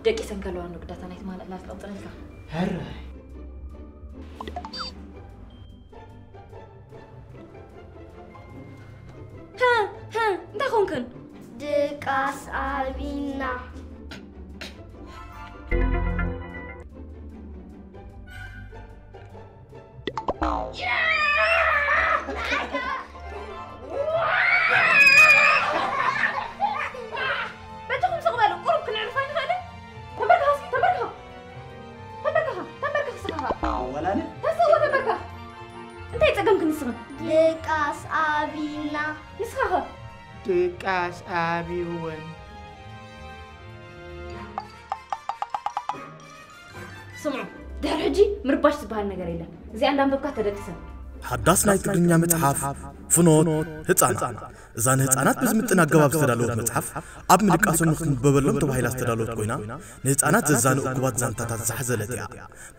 ደቂሰን ከለዋ ንግዳታ ናይ ትማል ዕላል ትቕጽለልካ። ሕራይ። ሃ፣ ሃ፣ እንታይ ኾንክን? ድቃስ ኣቢና። በጃኹም ስቕ በሉ፣ ቁሩብ ክንዕርፍ ኣይንኽእልን? ተንበርክኻ እስኪ፣ ተንበርክኻ። ተንበርክኻ፣ ተንበርክኽ እስኻ። ወላለ? ተስእዎ ተንበርክኽ። እንታይ ጸገምኪ ንስኺ? ድቃስ ኣቢና። ንስኻ ኸ? ድቃስ ኣቢወን። ስምዑ፣ ድሕሪ ሕጂ ምርባሽ ዝበሃል ነገር የለን። እዚኣ እንዳንበብካ ተደቅሰን። ሓዳስ ናይ ትግርኛ መጽሓፍ ፍኖት ህጻናት። እዛ ንህጻናት ብዝምጥን ኣገባብ ዝተዳለወት መጽሓፍ ኣብ ምድቃሶም ንክትንበበሎም ተባሂላ ዝተዳለወት ኮይና፣ ንህጻናት ዘዛኑ እኩባት ዛንታታት ዝሓዘለት እያ።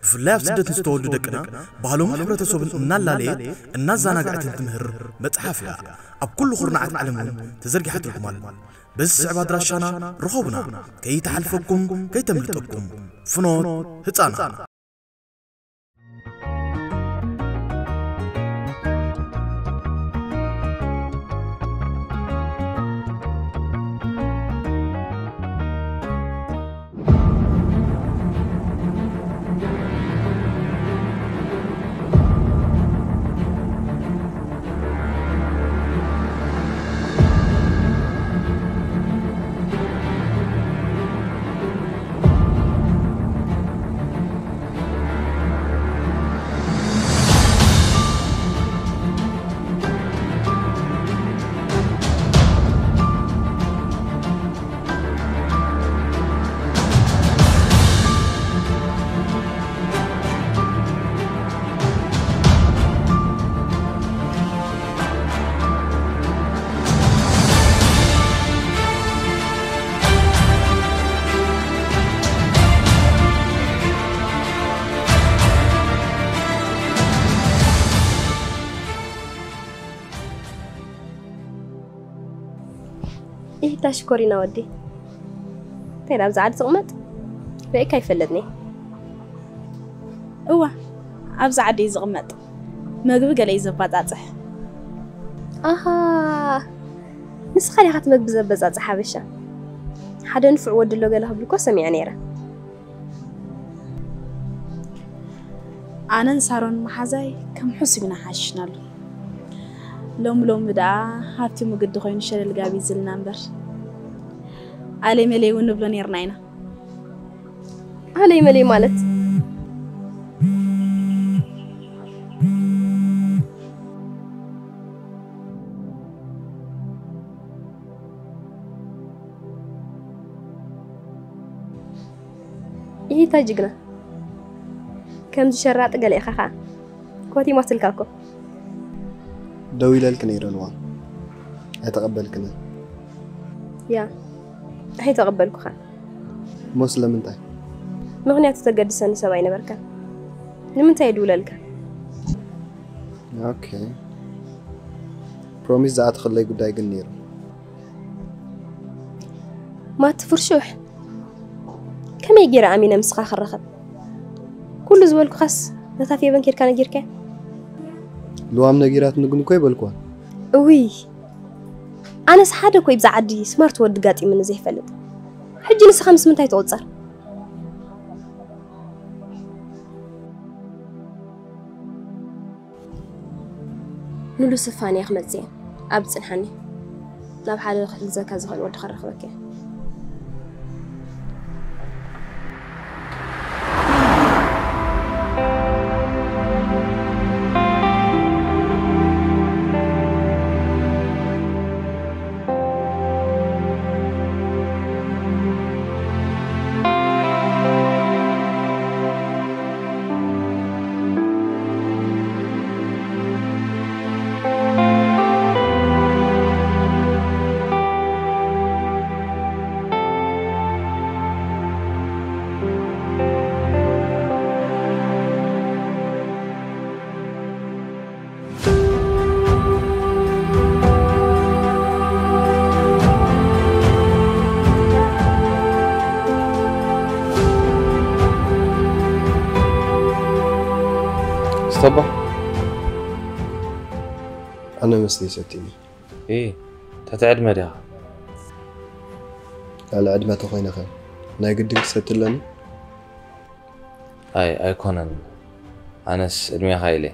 ብፍላይ ኣብ ስደት ንዝተወልዱ ደቅና ባህሎምን ሕብረተሰቡን እናላለየት እናዘናግዐትን ትምህር መጽሓፍ እያ። ኣብ ኩሉ ኩርናዓት ዓለም እውን ተዘርጊሓትልኩም ኣላ። በዚ ዝስዕብ ኣድራሻና ርኸቡና። ከይተሓልፈኩም፣ ከይተምልጠኩም። ፍኖት ህጻናት። ኢታ ሽኮሪና ወዲ። እንታይ ደኣ ኣብዚ ዓዲ ዝቕመጥ? ርእይካ ኣይፈልጥኒ። እዋ፣ ኣብዚ ዓዲ እዩ ዝቕመጥ። መግቢ ገለ እዩ ዘባጻጽሕ። ኣሃ፣ ንስኻ ዲኻ እቲ መግቢ ዘበጻጽሕ ሓበሻ? ሓደ ንፉዕ ወዲ ኣሎ ገለ ክብሉ እኮ ሰሚዐ ነይረ። ኣነን ሳሮን መሓዛይ ከም ሕሱብ ኢና ሓሽሽናሉ። ሎሚ ሎሚ ደኣ ሃብቲ ምግዲ ኮይኑ ሸለል ጋቢ ዝልና እምበር፣ ኣለይ መለይ እውን ንብሎ ነይርና ኢና። ኣለይ መለይ ማለት? ኢሂታ ጅግና፣ ከምዚ ሸራጢ ገለ ኢኻ ኸዓ። ኮቲማትልካ እኮ። ደው ኢለልኪ ነይረ ልዋም፣ ኣይተቐበልክንን። ያ፣ ኣይተቐበልኩኻን። እሞ ስለምንታይ? ምኽንያቱ ተገድሰኒ ሰብ ኣይነበርካን። ንምንታይ እየ ድውለልካ? ኦኬ። ፕሮሚስ ዝኣተኽለይ ጉዳይ ግን ነይሩ። ማቲ ፍርሹሕ፣ ከመይ ገይረ ኣሚነ ምስኻ ክራኸብ? ኩሉ ዝበልኩኻስ ነታ ፌበን ኬድካ ነጊርካያ? ልዋም ነጊራትኒ ግን እኮ ኣይበልኩዋን። እውይ፣ ኣነስ ሓደ እኮ ይብዛ ዓዲ ስማርት ወዲ ጋጢምኒ ዘይፈልጥ። ሕጂ ንስኻ ምስ ምንታይ ትቑጸር? ንሉሲ ፋንያ ክመጽእ እየ። ኣብ ጽንሓኒ። ናብ ሓደ ክሕግዘካ ዝኽእል ወዲ ከረኽበካ እየ። ባባ። ኣነ መስተ ይሰትኒ። እ፣ ትሕቲ ዕድመ ዲኻ? ካልእ ዕድመ ተኾይነ ኸ ናይ ግድን ክሰቲ ኣለኒ? ኣይ፣ ኣይኮነን። ኣነስ ዕድሜኻ ኢለ።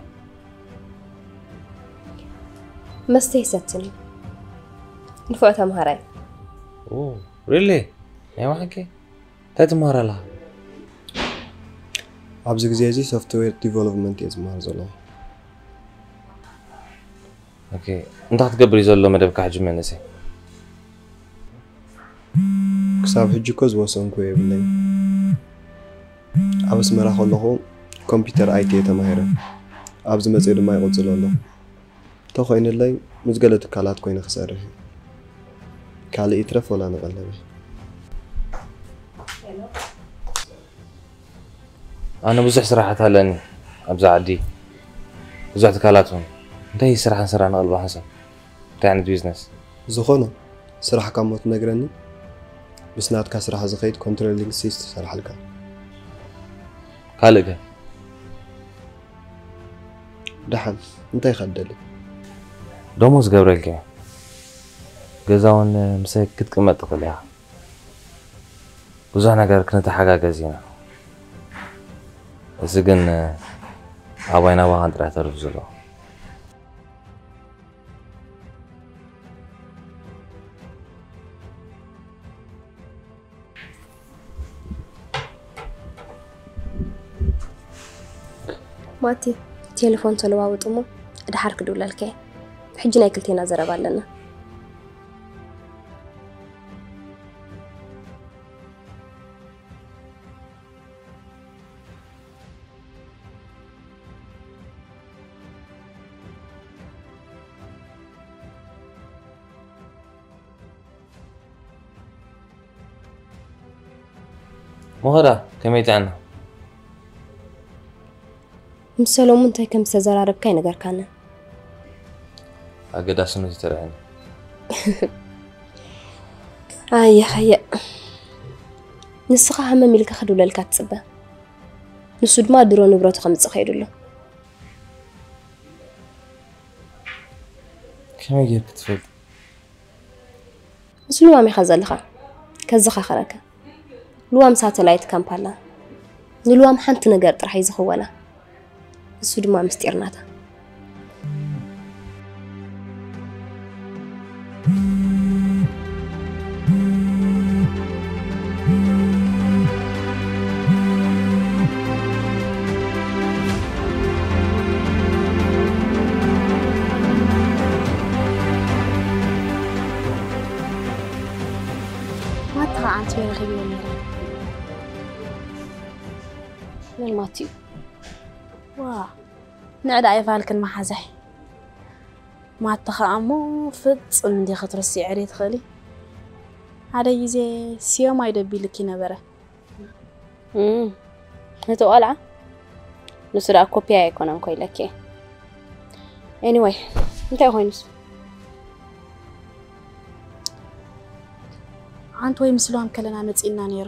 መስተ ይሰትኒ። ንፉዕ ተምሃራይ። ኦ፣ ሪሊ? ናይ ብሓቂ? እንታይ ትመሃር ኣለኻ? ኣብዚ ግዜ እዚ ሶፍትዌር ዲቨሎፕመንት እየ ዝመሃር ዘለኹ። ኦኬ፣ እንታይ ክትገብር እዩ ዘሎ መደብካ ሕጂ መንእሰይ? ክሳብ ሕጂ እኮ ዝወሰንኩ የብለይ። ኣብ ኣስመራ ከለኹ ኮምፒውተር ኣይቲ እየ ተማሂረ። ኣብዚ መፅእ ድማ ይቕፅሎ ኣለኹ። እንተኾይኑለይ ምስ ገለ ትካላት ኮይነ ክሰርሕ እየ። ካልእ ይትረፍ ወላ ንቐለበይ። ኣነ ብዙሕ ስራሓት ኣለኒ ኣብዚ ዓዲ፣ ብዙሕ ትካላት እውን። እንታይ ስራሕ ንስራሕ ንቐልባ ሓንሳብ? እንታይ ዓይነት ቢዝነስ? ዝኾነ ስራሕ ካብ ሞት ነግረኒ፣ ምስ ናትካ ስራሕ ዝኸይድ ኮንትሮሊንግ ሲስ ትሰርሓልካ። ካልእ ከ? ደሓን እንታይ ኢኻ ትደሊ? ደሞዝ ገብረልካ እየ። ገዛ እውን ምሳይ ክትቅመጥ ትኽእል ኢኻ። ብዙሕ ነገር ክንተሓጋገዝ ኢና። እዚ ግን ኣባይ ናባኻን ጥራሕ ተሪፉ ዘሎ። ማቲ፣ ቴሌፎን ተለዋውጡ እሞ ድሓር ክድውለልካ እየ። ሕጂ ናይ ክልቴና ዘረባ ኣለና። መኸዳ፣ ከመይ ጥዕና? ምስ ሰሎሙን እንታይ ከም ዝተዘራረብካ ኣይነገርካንን። ኣገዳስነቱ ይተርዕኒ። ኣየ፣ ኣየ። ንስኻ ሃመም ኢልካ ክድውለልካ ትጽበ። ንሱ ድማ ድሮ ንብረቱ ከምጽእ ከይዱ ኣሎ። ከመይ ጌርክ ትፈልጥ? ምስ ልዋም ኢኻ ዘለኻ። ከዘኻኸረካ። ልዋም ሳተላይት ካምፕ ኣላ። ንልዋም ሓንቲ ነገር ጥራሕ እዩ ዝኽወላ። እሱ ድማ ምስጢር ናታ። ማታ ኣንተ ረኺብዮ ነይረ። መን ማቲ እዩ? ዋ፣ ንዕዳ ኣይፋልክን መሓዛይ። ማታ ኸኣ እሞ ፍጽም እንዲኺ ክትርስዒ ዶ ትኽእሊ? ሓደ ግዜ ሲዮማይ ደቢልኪ ነበረ። እም፣ ነቲ ቆልዓ? ንሱ ደኣ ኮፒያ ኣይኮነን እኮ ኢለኪ እየ። ኤኒወይ፣ እንታይ ኮይኑስ? ኣንቲ ወይ ምስ ልዋም ከለና መጺእና ነይሩ።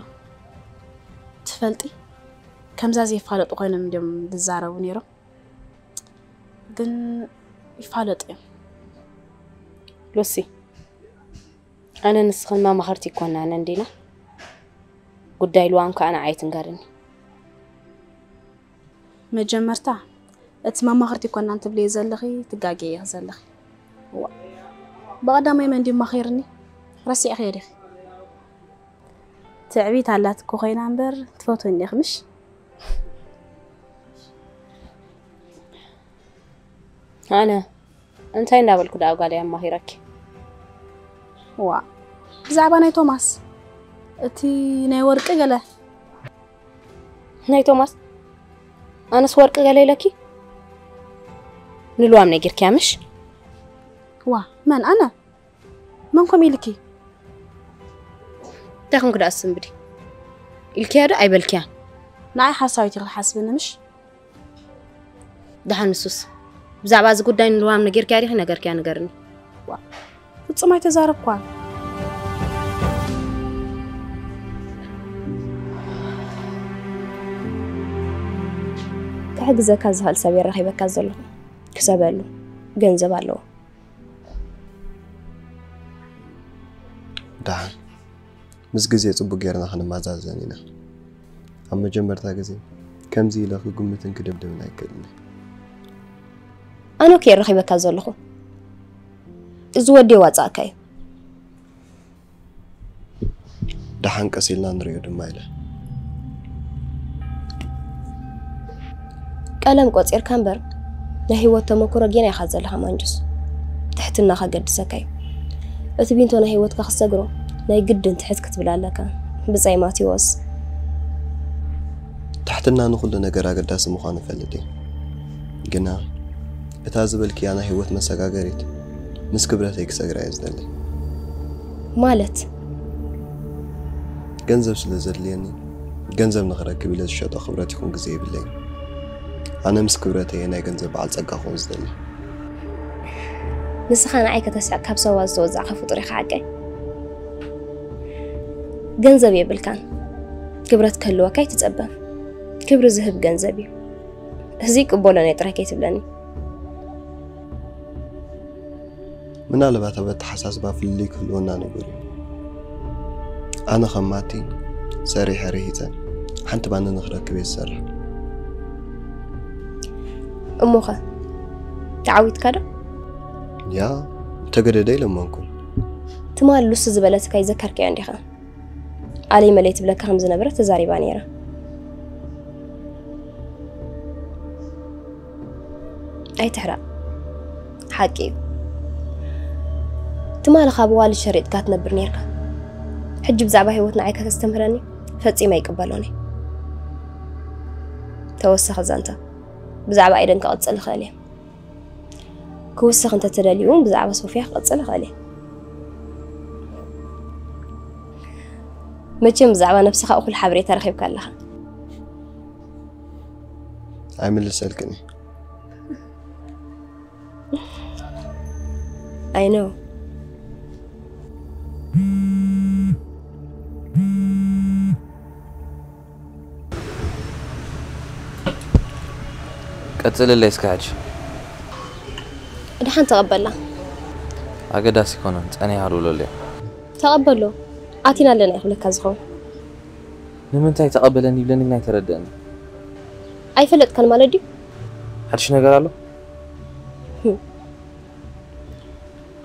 ትፈልጢ? ከምዛ ዘይፋለጡ ኮይኖም እንድዮም ዝዛረቡ ነይሮም። ግን ይፋለጡ እዮም። ሉሲ፣ ኣነ ንስኽን መማኽርቲ ኣይኮናን እንዲና? ጉዳይ ልዋም ከኣ ንዓይ ትንገርኒ። መጀመርታ፣ እቲ መማኽርቲ ኣይኮናን ትብልዮ ዘለኺ ትጋገዪ ኢኺ ዘለኺ። እዋ፣ ብቐዳማይ መን ድዩ ማኺርኒ? ረሲዕኽዮ ዲኺ? ትዕቢት ኣላትኪ ኮይና እምበር ትፈትወኒ ኢኺ ምሽ? ኣነ እንታይ እንዳበልኩ ደኣ ጓለይ ኣማሂረኪ? ዋ፣ ብዛዕባ ናይ ቶማስ እቲ ናይ ወርቂ ገለ። ናይ ቶማስ? ኣነስ ወርቂ ገለ ኢለኪ? ንልዋም ነጊርክያ ምሽ? ዋ፣ መን ኣነ? መን ከምኡ ኢልኪ? እንታይ ኮንኩ ደኣ ስንብዲ? ኢልክያ ዶ ኣይበልክያን? ንዓይ ሓሳዊት ኢኺ ትሓስብኒ ምሽ? ደሓን ንሱስ። ብዛዕባ እዚ ጉዳይ ንልዋም ነጊርክያ ዲኺ? ነገርክያ ንገርኒ። ዋ፣ ፍጹም ኣይተዛረብኳን። ክሕግዘካ ዝኽእል ሰብ እየ ረኺበካ ዘለኹ። ክሰበሉ ገንዘብ ኣለዎ። ደሓን፣ ምስ ግዜ ጽቡቅ ጌርና ክንመዛዘን ኢና። ኣብ መጀመርታ ግዜ ከምዚ ኢለ ክግምትን ክድምድምን ኣይክእልን እየ። ኣነ እኮ እየ ረኺበካ ዘለኹ። እዚ ወዲ የዋጻእካ እዩ። ደሓን ቀስ ኢልና ንሪኦ ድማ ኢለ። ቀለም ቆጺርካ እምበር ናይ ህይወት ተመክሮ ጌና ኢኻ ዘለኻ ማንጁስ። ትሕትና ከገድሰካ እዩ። እቲ ቢንቶ ናይ ህይወትካ ክሰግሮ ናይ ግድን ትሕት ክትብል ኣለካ። ብጻይ ማቴዎስ። ትሕትና ንኹሉ ነገር ኣገዳሲ ምዃኑ እፈልጥ እየ። ግና እታ ዝበልክያ ናይ ህይወት መሰጋገሪት ምስ ክብረተይ ክሰግራ እየ ዝደሊ። ማለት ገንዘብ ስለ ዘድልየኒ ገንዘብ ንኽረክብ ኢለ ዝሸጦ ክብረት ይኹን ግዜ የብለይን። ኣነ ምስ ክብረተይ እየ ናይ ገንዘብ በዓል ጸጋ ክኾን ዝደሊ። ንስኻ ንዓይ ከተስሕቕ ካብ ሰባ ዝተወዛዕካ ፍጡር ኢኻ ሓቀይ። ገንዘብ የብልካን ክብረት ክህልወካ ኣይትጸበን። ክብሪ ዝህብ ገንዘብ እዩ። እዚ ቅበሎ ናይ ጥራይ ከይትብለኒ። ምናልባት ኣብ ኣተሓሳስባ ፍልልይ ክህልወና ንቡር እዩ። ኣነ ከም ማቲ ሰሪሐ ርሂፀ ሓንቲ ባኒ ንክረክብ እየ ዝሰርሕ። እሞኸ ተዓዊትካ ዶ? ያ እንተገደደ ይለመንኩን። ትማል ሉሲ ዝበለትካ ይዘከርካዮ እንዲኻ? ኣለይ መለይ ትብለካ ከም ዝነበረ ተዛሪባ ነይራ። ኣይትሕራቕ፣ ሓቂ እዩ። ትማሊ ካብ ዋልድ ሸሪጥካ ትነብር ነይርካ። ሕጂ ብዛዕባ ህይወት ንዓይ ከተስተምህረኒ ፈጺመ ኣይቅበሎን እየ። ተወሳኺ ዛንታ ብዛዕባ ኤደን ክቕጽል ይኽእል እየ። ክውስኽ እንተተደልዩ እውን ብዛዕባ ሶፊያ ክቕጽል ይኽእል እየ። መቸም ብዛዕባ ነብስኻ እኹል ሓበሬታ ረኺብካ ኣለኻ። ኣይምልሰልክን እየ። I know. ቀጽልለይ እስከ ሕጂ። ድሓን ተቐበላ። ኣገዳሲ ኣይኮነን፣ ጸኒሓ ድውለለይ። ተቐበሎ። ኣቲና ኣለና እዩ ክብለካ ዝኸውን። ንምንታይ ተቐበለኒ ይብለኒ ግን ኣይተረደእኒ። ኣይፈለጥካን ማለት ድዩ? ሓድሽ ነገር ኣሎ?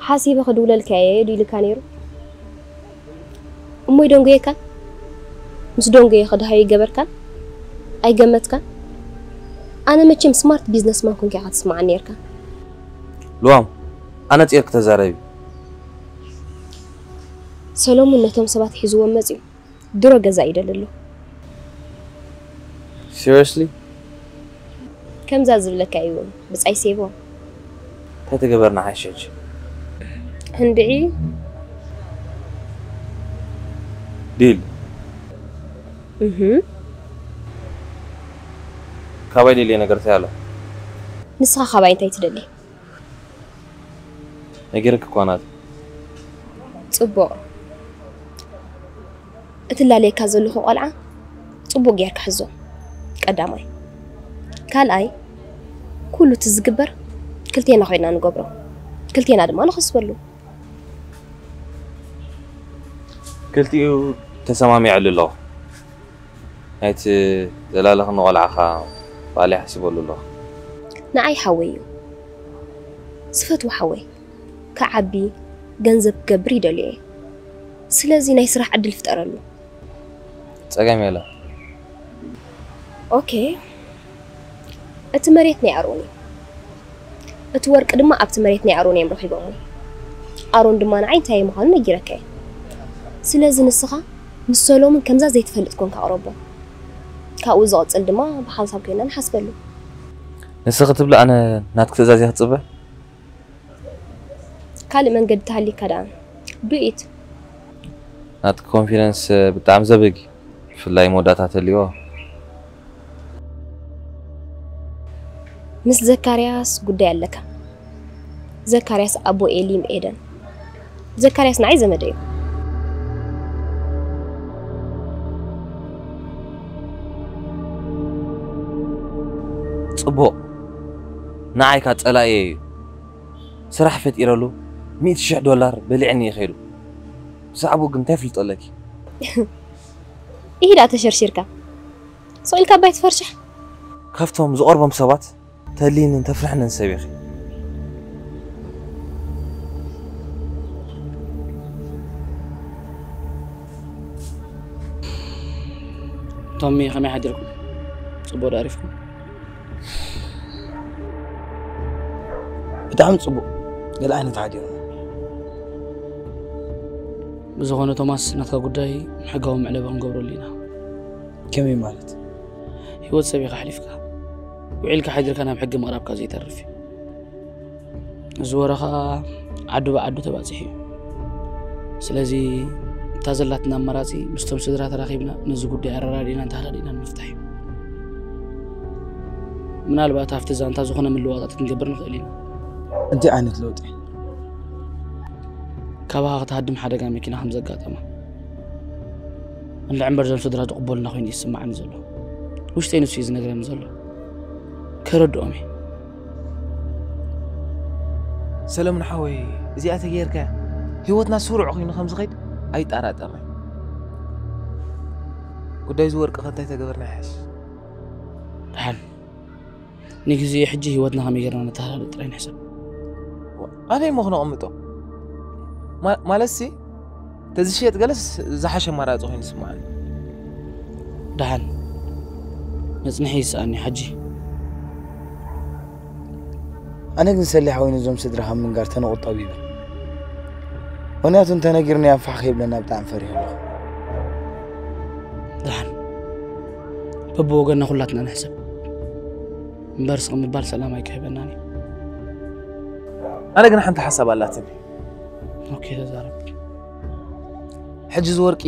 ሓሲበ ክድውለልካ እየ ዶ ኢልካ ነይሩ? እሞ ይደንጉየካን? ምስ ደንጉየ ከድሃዩ ይገበርካን? ኣይገመትካን? ኣነ መቸም ስማርት ቢዝነስማን ኮንካ ኢኻ ትስምዓኒ ነይርካ። ልዋም፣ ኣነጺርኪ ተዛረቢ። ሰሎሙን ነቶም ሰባት ሒዝዎም መጺኡ ድሮ ገዛ ይደሊ ኣሎ። Seriously? ከምዛ ዝብለካ እዩ ብጻይ ሴቦ። እንታይ ተገበርና ሓይሽ ሕጂ? እንድዒ። ዲል። እህ። ካባይ ደልየ ነገር እንታይ ኣሎ? ንስኻ ካባይ እንታይ ትደሊ? ነጊረኪ እኳ ናት። ጽቡቕ። እቲ ላለየካ ዘለኹ ቆልዓ ጽቡቕ ጌርካ ሕዞ። ቀዳማይ። ካልኣይ፣ ኩሉ እቲ ዝግበር ክልቴና ኮይና ንገብሮ። ክልቴና ድማ ንኸስበሉ። ክልቲኡ ተሰማሚዐሉ ኣለኹ። ናይቲ ዘላለኽኒ ቆልዓኻ ባዕለይ ሓሲበሉ ኣለኹ። ንዓይ ሓወይ እዩ። ዝፈትዎ ሓወይ። ክዓቢ፣ ገንዘብ ክገብር ይደልዮ እየ። ስለዚ ናይ ስራሕ ዕድል ፍጠረሉ። ጸገም የለ። ኦኬ። እቲ መሬት ናይ ኣሮን እዩ። እቲ ወርቂ ድማ ኣብቲ መሬት ናይ ኣሮን እዮም ረኺቦምዎ። ኣሮን ድማ ንዓይ እንታይ ምዃኑ ነጊረካ እየ። ስለዚ ንስኻ ምስ ሰሎምን ከምዛ ዘይትፈልጥ ኮንካ ቅረቦ። ካብኡ ዝቕጽል ድማ ብሓንሳብ ኮይና ንሓስበሉ። ንስኺ ትብሊ ኣነ ናትኪ ትእዛዝ እየ ክጽበ? ካልእ መንገዲ ተሃሊካ ደኣ do it። ናትኪ ኮንፊደንስ ብጣዕሚ ዘብግ እዩ፣ ብፍላይ መወዳእታ ተልዎ። ምስ ዘካርያስ ጉዳይ ኣለካ። ዘካርያስ ኣቦ ኤሊም ኤደን። ዘካርያስ ንዓይ ዘመደይ እዩ። ጽቡቕ፣ ንዓይ ከኣ ጸላኢየ እዩ። ስራሕ ፈጢረሉ፣ ሚእቲ ሽሕ ዶላር በሊዕኒ እዩ ከይዱ። ብዛዕባኡ ግን እንታይ ፍልጦ ኣለኪ? ኢሂዳ ተሸርሺርካ ስቕ ኢልካ ባይ ትፈርሽሕ። ካብቶም ዝቐርቦም ሰባት ተልይንን ተፍርሕንን ሰብ ኢኺ። ቶሚ፣ ከመይ ሓዲርኩም? ጽቡቕ ዶ ኣሪፍኩም? ብጣዕሚ ጽቡቕ። ገለ ዓይነት ሓዲሩ። ብዝኾነ ቶማስ፣ ናትካ ጉዳይ ሕጋዊ መዕለቢ ክንገብረሉ ኢና። ከመይ ማለት? ህይወት ሰብ ኢኻ ኣሕሊፍካ፣ ውዒልካ ሓዲርካ ናብ ሕጊ ምቕራብካ ዘይተርፍ እዩ። እዚ ወረ ኸኣ ዓዱ ብዓዱ ተባጺሑ እዩ። ስለዚ እታ ዘላትና ኣማራጺ ምስቶም ስድራ ተራኺብና ነዚ ጉዳይ ኣረዳዲእና እንተሃዳዲእና ንምፍታሕ እዩ። ምናልባት ኣብቲ ዛንታ ዝኾነ ምልዋጣት ክንገብር ንኽእል ኢና። እንታይ ዓይነት ለውጢ? ካባኻ ክትሃድም ሓደጋ መኪና ከም ዘጋጠማ እንድዒ እምበር እዞም ስድራ ዝቕበሉና ኮይኑ ይስምዓኒ ዘሎ። ውሽጠይ ንሱ እዩ ዝነግረኒ ዘሎ። ከረድኦም እየ። ሰለሙን ሓወይ፣ እዚኣ ተገይርካ ህይወትና ስሩዕ ኮይኑ ከም ዝኸይድ ኣይጠራጠርን። ጉዳይ እዚ ወርቂ ከ እንታይ ተገበርና ይሓሽ? ደሓን ንግዜ ሕጂ ህይወትና ከመይ ጌርና ነተሃዳድእ ጥራይ ንሕሰብ። ኣበይ እሞ ክነቐምጦ? ማ- ማለትሲ ተዝሽየጥ ገለስ ዝሓሸ ኣማራፂ ኮይኑ ይስምዓኒ። ደሓን መጽንሒ ይስኣኒ ሓጂ። ኣነ ግን ሰሊሕ ወይ ነዞም ስድራ ካብ ምንጋር ተነቑጠብ ይብል። ምኽንያቱ እንተነጊርናዮም ፋሕ ከይብለና ብጣዕሚ ፈሪሁ ኣለኹ። ደሓን በብወገንና ኩላትና ንሕሰብ እምበር ስቕ ምባል ሰላም ኣይክህበናን እዩ። ኣነ ግን ሓንቲ ሓሳብ ኣላትኒ። ኦኬ ተዛረብ። ሕጂ እዚ ወርቂ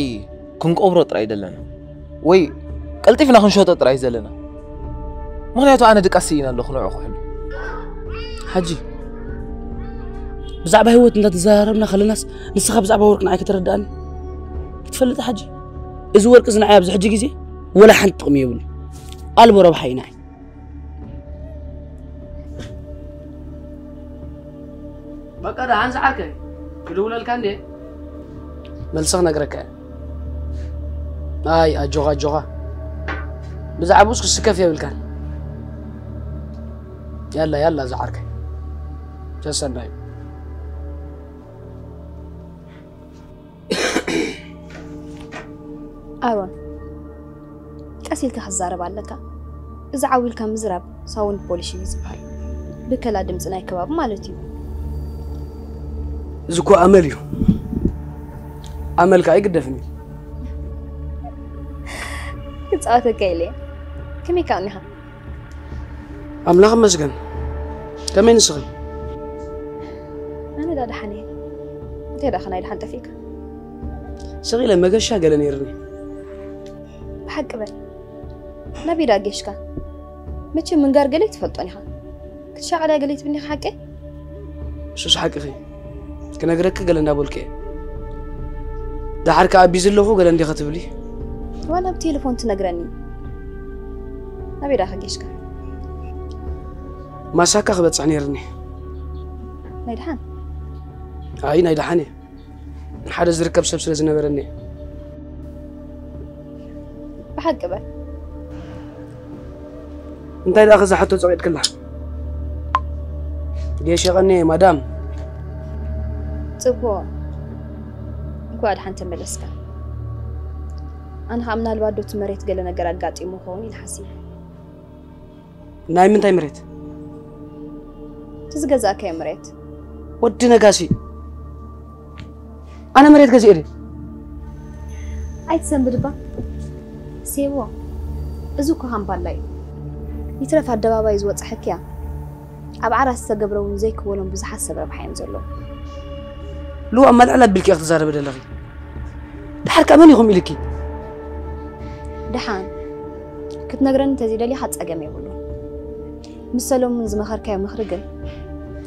ክንቆብሮ ጥራይ ደለና ወይ ቀልጢፍና ክንሸጦ ጥራይ ዘለና። ምኽንያቱ ኣነ ድቃስ ስኢነ ኣለኹ ንዑ ክሕሉ። ሓጂ ብዛዕባ ህይወት እንዳተዘራረብና ከለናስ ንስኻ ብዛዕባ ወርቂ ንዓይ ከተረድኣኒ ክትፈልጥ ሓጂ እዚ ወርቂ እዚ ንዓይ ኣብዚ ሕጂ ግዜ ወላ ሓንቲ ጥቕሚ የብሉ ኣልቦ ረብሓ እዩ ንዓይ። በቃ ደሓን ዝዓርከይ ክድውለልካ እንዴ? መልሲ ክነግረካ እየ። ኣይ ኣጆኻ ኣጆኻ ብዛዕባኡስ ክስከፍ የብልካን። ያላ ያላ ዝዓርከይ ሰሰናዩ። ኣሮን ቀስ ኢልካ ክትዛረብ ኣለካ። እዚ ዓው ኢልካ ምዝራብ ሳውንድ ፖሊሽ እዩ ዝበሃል። ብከላ ድምፂ ናይ ከባቢ ማለት እዩ። እዚ እኮ ኣመል እዩ። ኣመል ከዓ ኣይግደፍን እዩ። ክፃወተካ ኢለ እየ። ከመይ ከዓ እኒኻ? ኣምላኽ ይመስገን። ከመይ ንስኺ? ኣነ ዳ ደሓን እየ። እንታይ ደኣ ከ ናይ ደሓን ጠፊእካ? ስቕ ኢለ መገሻ ገለ ነይርኒ። ብሓቂ በል። ናበይ ደኣ ጌሽካ? መቸም ምንጋር ገለ ኣይትፈልጦን ኢኻ። ክትሻቐል እያ ገለ ኣይትብልኒ ኢኻ ሓቀይ? እሱስ ሓቅኺ። ክነግረኪ ገለ እንዳበልኩ እየ። ደሓር ከኣ ኣቢዚ ኣለኹ ገለ እንዲኻ ትብሊ። ዋላ ብቴሌፎን ትነግረኒ። ናበይ ደኣ ከ ጌሽካ? ማሳካ ክበጽሕ ነይርኒ። ናይ ደሓን? ኣይ ናይ ደሓን እየ። ሓደ ዝርከብ ሰብ ስለ ዝነበረኒ እየ። ብሓቂ በል። እንታይ ደኣ ከዛ ሕቶ ጸቒጥክላ? ጌሽ የቐንየ ማዳም። ጽቡቕ። እንኳዕ ደሓን ተመለስካ። ኣነ ኸኣ ምናልባት ዶ እቲ መሬት ገለ ነገር ኣጋጢሙ ይኸውን ኢለ ሓሲበ። ናይ ምንታይ መሬት? እቲ ዝገዛእካዮ መሬት። ወዲ ነጋሲ። ኣነ መሬት ገዚኤ ድየ? ኣይትሰንብድ እባ ሴዎ። እዚ እኮ ሃምባላ እዩ። ይትረፍ ኣደባባይ ዝወፀ ሕክያ ኣብ ዓራት ዝተገብረ እውን ዘይክወሎም ብዙሓት ሰብ ረብሓ እዮም ዘለዉ። ልዋ ኣማልዕል ኣቢልኪ ኢኺ ትዛረቢ ዘለኺ። ድሓር ከ መን ኢኹም ኢልኪ? ደሓን ክትነግረኒ እንተዘይደሊኻ ጸገም የብሉን። ምስ ሰሎሙን ዝመኸርካዮ ምኽሪ ግን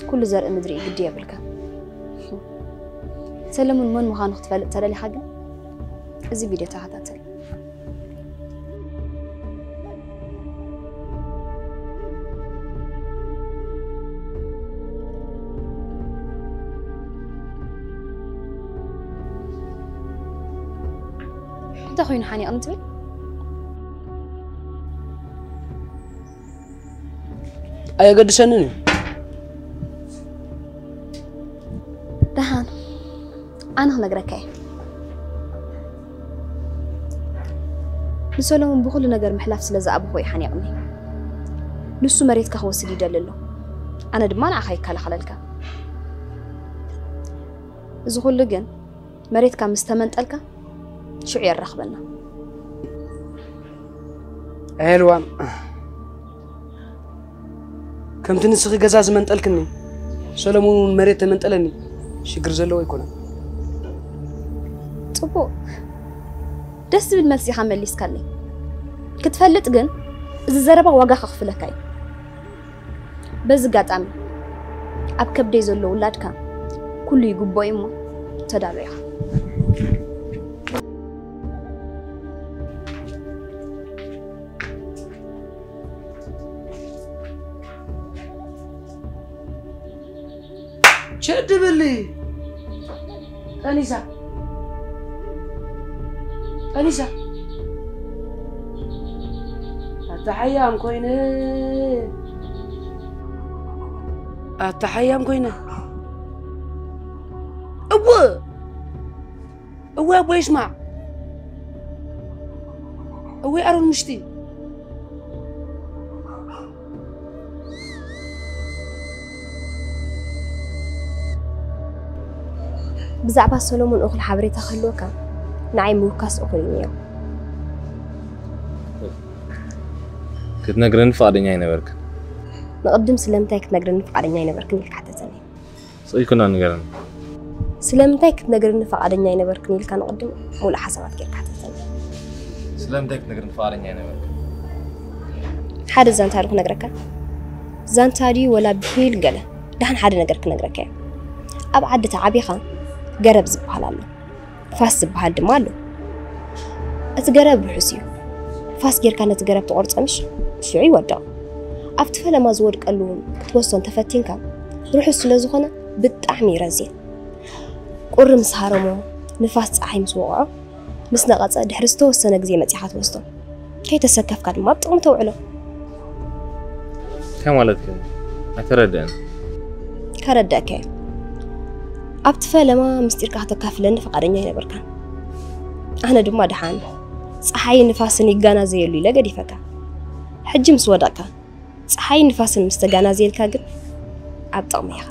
ኩሉ ዘርኢ ምድሪ እዩ ግዲ የብልካ። ሰለሙን መን ምዃኑ ክትፈልጥ ተደሊኻ ግን እዚ ቪድዮ ተኸታተል። እንታይ ኮይኑ ሓኒቕኒ ትብል? ኣየገድሰንን እዩ። ደሓን ኣነ ክነግረካ እየ። ንሰሎሙን ብኹሉ ነገር ምሕላፍ ስለ ዝኣበኹ እዩ ሓኒቕኒ። ንሱ መሬትካ ክወስድ ይደሊ ኣሎ፣ ኣነ ድማ ንዓኻ ይከላኸለልካ። እዚ ኩሉ ግን መሬትካ ምስ ተመንጠልካ ሽዑ የራኽበና። ኣየ ልዋም፣ ከምቲ ንስኺ ገዛ ዝመንጠልክኒ፣ ሰለሙን እውን መሬት ተመንጠለኒ፣ ሽግር ዘለዎ ኣይኮነን። ጽቡቕ፣ ደስ ዝብል መልሲ ኢኻ መሊስካለይ። ክትፈልጥ ግን እዚ ዘረባ ዋጋ ከኽፍለካ እዩ። በዚ ኣጋጣሚ ኣብ ከብደይ ዘሎ ውላድካ ኩሉ ይግብኦ እዩ እሞ ተዳሎ ኢኻ። ቸድብሊ ጠኒሳ ጠኒሳ ኣተሓያም ኮይነ ኣተሓያም ኮይነ እወ እወ ኣቦ ይስማዕ እወ ኣሮን ምሽቲ ብዛዕባ ሰሎሞን እኹል ሓበሬታ ክህልወካ ንዓይ ምውካስ እኹል እዩ ነይሩ። ክትነግረኒ ፍቓደኛ ኣይነበርክን። ንቕድም ስለምንታይ ክትነግረኒ ፍቓደኛ ኣይነበርክን ኢልካ ሓተተኒ። ስቕ ኢልክና ንገረኒ። ስለምንታይ ክትነግረኒ ፍቓደኛ ኣይነበርክን ኢልካ ንቕድም ሙሉእ ሓሳባት ጌርካ ሓተተኒ። ስለምንታይ ክትነግረኒ ፍቓደኛ ኣይነበርክን? ሓደ ዛንታ ዶ ክነግረካ? ዛንታ ድዩ ወላ ብሂል ገለ? ደሓን ሓደ ነገር ክነግረካ እየ። ኣብ ዓዲ ተዓቢኻ ገረብ ዝበሃል ኣሎ። ፋስ ዝበሃል ድማ ኣሎ። እቲ ገረብ ርሑስ እዩ። ፋስ ጌርካ ነቲ ገረብ ትቖርጾ ምሽ? ሽዑ ይወድቕ። ኣብቲ ፈለማ ዝወድቀሉ እውን ክትወስዶ እንተፈቲንካ ርሑስ ስለ ዝኾነ ብጣዕሚ እዩ ረዚን። ቁሪ ምስ ሃረሞ፣ ንፋስ ጸሓይ ምስ ወቕዖ፣ ምስ ነቐጸ ድሕሪ ዝተወሰነ ግዜ መጺኻ ትወስዶ። ከይተሰከፍካ ድማ ኣብ ጥቕሚ ተውዕሎ። እንታይ ማለትኪ? ኣይተረድአን። ከረድአካ እየ። ኣብቲ ፈለማ ምስጢርካ ክተካፍለኒ ፍቓደኛ ኣይነበርካን። ኣነ ድማ ደሓን ጸሓይን ንፋስን ይጋናዘየሉ ኢለ ገዲፈካ። ሕጂ ምስ ወደቕካ ጸሓይን ንፋስን ምስ ተጋናዘየልካ ግን ኣብ ጥቕሚ ኢኻ።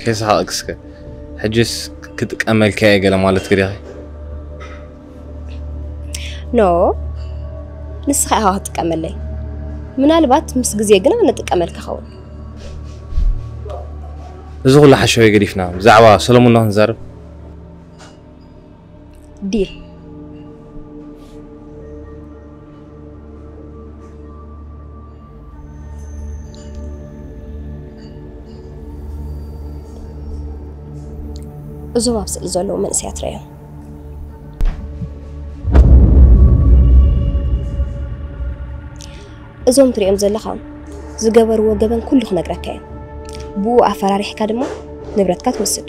ከይሰሓቕኪ እስከ። ሕጅስ ክጥቀመልካ እየ ገለ ማለትኪ ዲኺ? ኖ፣ ንስኻ ኢኻ ክትጥቀመለይ። ምናልባት ምስ ግዜ ግን ኣነ እጥቀመልካ ኸውን። እዚ ኩሉ ሓሸወይ ገዲፍና ብዛዕባ ሰለሙን ዶ ክንዛረብ? ዲል። እዞም ኣብ ስእሊ ዘለዉ መንእሰያት ርኣዮም። እዞም ትሪኦም ዘለኻ ዝገበርዎ ገበን ኩሉ ክነግረካ እየ። ብኡ ኣፈራሪሕካ ድማ ንብረትካ ትወስድ።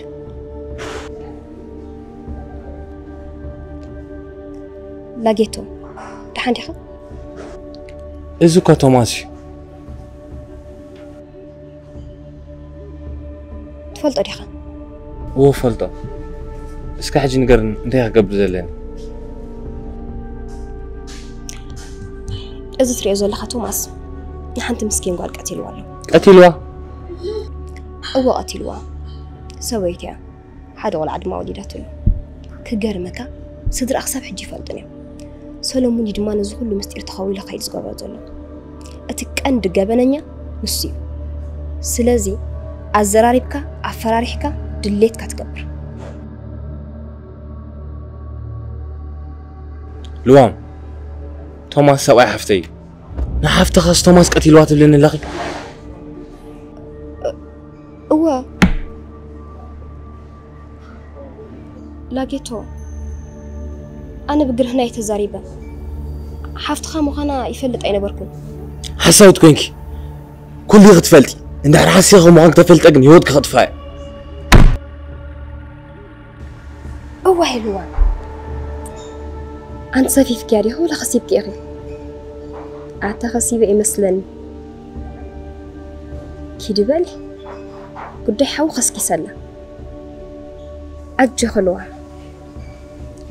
ላጌቶ፣ ደሓን ዲኻ? እዚ እኮ ቶማስ እዩ። ትፈልጦ ዲኻ? እዎ ፈልጦ። እስከ ሕጂ ንገርኒ እንታይ ክገብር ዘለኒ? እዚ ትሪኦ ዘለኻ ቶማስ ንሓንቲ ምስኪን ጓል ቀቲልዋ ኣሎ። ቀቲልዋ? እዎ ቀቲልዋ። ሰበይቲ እያ። ሓደ ቆልዓ ድማ ወሊዳትሉ። ክገርመካ ስድራ ክሳብ ሕጂ ይፈልጡን እዮም። ሰሎሙን እዩ ድማ ነዚ ኩሉ ምስጢር ተኸዊሉ ከይድ ዝገብሮ ዘሎ። እቲ ቀንዲ ገበነኛ ንሱ እዩ። ስለዚ ኣዘራሪብካ ኣፈራሪሕካ ድሌትካ ትገብር። ልዋም ቶማስ ሰብኣይ ሓፍተይ እዩ። ንሓፍትኻስ ቶማስ ቀቲልዋ ትብለኒ ኣለኺ? እወ ላጌቶ፣ ኣነ ብግርህና እየ ተዛሪበ። ሓፍትኻ ምዃና ይፈልጥ ኣይነበርኩን። ሓሳዊት ኮንኪ ኩሉ ክትፈልጢ እንድሕር ሓሲኺ ምዃን ክተፈልጠ ግን ህይወትኪ ከጥፋ እየ። እዋይ ልዋም፣ ኣንቲ ሰፊፍክያ ዲኺ ወላ ከሲብኪ ኢኺ? ኣታ ከሲበ ይመስለኒ። ኪዲ በሊ፣ ጉዳይ ሓዊ ከስኪሰላ። ኣጆኺ ልዋ፣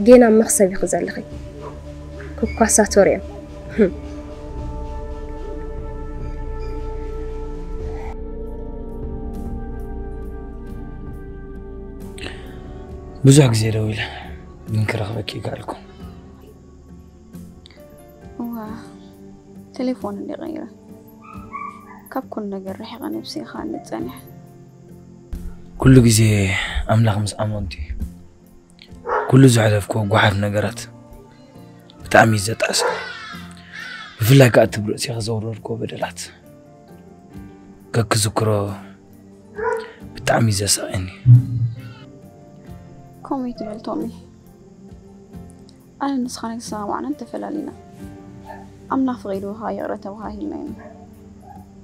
ጌና ኣብ መኽሰብ ኢኺ ዘለኺ። ኩኳሳቶር እዮም። ህም። ብዙሕ ግዜ ደዊለ፣ ግን ክረኽበኪ ይከኣልኩ። እዋ፣ ቴሌፎን እንዲ ቀይረ። ካብ ኩሉ ነገር ርሒቐ ነብሰይ ከኣ ንጸንሕ። ኩሉ ግዜ ኣምላኽ ምስ ኣመንቱ እዩ። ኩሉ ዘሕለፍክዎ ጓሓፍ ነገራት ብጣዕሚ እዩ ዘጣዕሰ። ብፍላይ ከኣ እቲ ብርእሴኺ ዘውረድክዎ በደላት። ከክዝክሮ ብጣዕሚ እዩ ዘሳቕየኒ። ከምኡ ይትበል ቶሚ። ኣነ ንስኻን ኣይተሰማማዕናን ተፈላሊና። ኣምላኽ ፈቒዱ ከኣ ይቕረ ተባሃሂልና ኢና።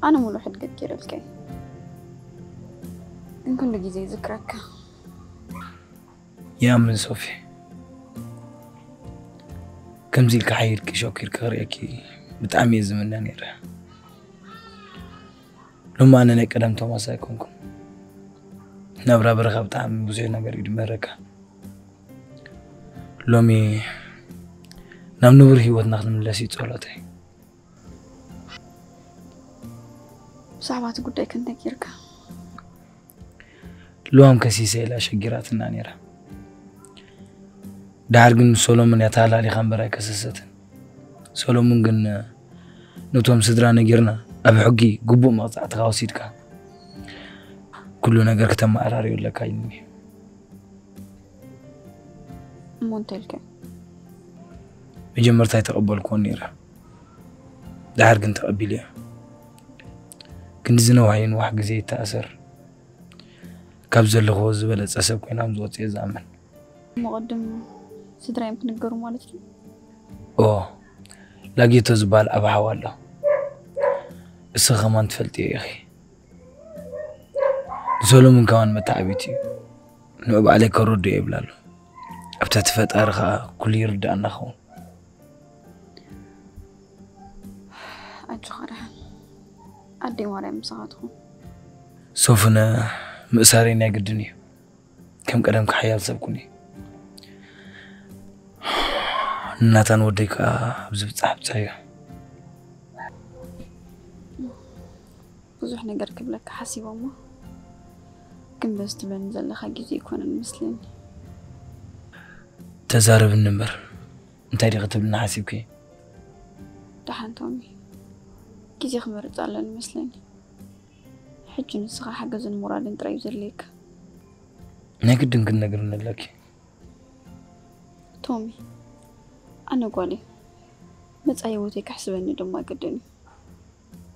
ኣነ ሙሉእ ሕድገት ገይረልካ እየ። ግን ኩሉ ግዜ ይዝክረካ። ይኣምን ሶፊ። ከምዚ ኢልካ ሓይርኪ ሸኪርኪ ክርእየኪ ብጣዕሚ እየ ዝምነ ነይረ። ሎሚ ኣነ ናይ ቀደም ቶማስ ኣይኮንኩን። ናብራ በረኻ ብጣዕሚ ብዙሕ ነገር እዩ ድምህረካ። ሎሚ ናብ ንቡር ህይወትና ክንምለስ እዩ ጸሎተይ። ብዛዕባ እቲ ጉዳይ ክንደይ ጌርካ? ልዋም ከሲሰ ኢላ ሸጊራትና ነይራ። ደሓር ግን ምስ ሰሎሞን እያ ተሃላሊኻ እምበር ኣይከሰሰትን። ሰሎሞን ግን ነቶም ስድራ ነጊርና ኣብ ሕጊ ግቡእ መቕጻዕትኻ ወሲድካ ኩሉ ነገር ክተመኣራርዮ ኣለካ ኢሉኒ። እሞ እንታይ ኢልካዮ? መጀመርታ ኣይተቐበልኩዎን ነይረ። ደሓር ግን ተቐቢለዮ። ክንዲ ዝነውሐ ይንዋሕ ግዜ ይተኣሰር፣ ካብ ዘለኽዎ ዝበለጸ ሰብ ኮይና ከም ዝወጽእ እየ ዝኣምን። እሞ ቅድም ስድራዮም ክንገሩ ማለት ድዩ? ኦ፣ ላጌቶ ዝበሃል ኣባሓዋ ኣሎ። እስኺ ከማን ትፈልጥዮ ኢኺ። ንሰሎሙን ከማን መተዓብይቲ እዩ። ንዑ ባዕለይ ከረድኦ ይብል ኣሎ። ኣብ ትሕቲ ፈጣሪ ከኣ ኩሉ ይርድኣና ኸውን። ኣጆኻ ደሓን። ኣደይ ማርያም ምሳኻ ትኹን። ሶፍነ፣ ምእሳረይ ናይ ግድን እዩ። ከም ቀደምካ ሓያል ሰብ ኩኒ። ንናታን ወደይ ከኣ ኣብዚ ብጻሕ ብጻዮ። ብዙሕ ነገር ክብለካ ሓሲበ እሞ፣ ግን በዚ ትብለኒ ዘለኻ ግዜ ኣይኮነን መስለኒ። ተዛረብኒ እምበር፣ እንታይ ዲኺ ትብልኒ ሓሲብኪ? ደሓን ቶሚ፣ ግዜ ክመርጽ ኣለኒ መስለኒ። ሕጂ ንስኻ ሓገዝን ሞራልን ጥራይ እዩ ዘድልየካ። ናይ ግድን ክትነግርኒ ኣለኪ። ቶሚ፣ ኣነ ጓል እየ። መጻኢ ህይወተይ ከሕስበኒ ድማ ግድን እዩ።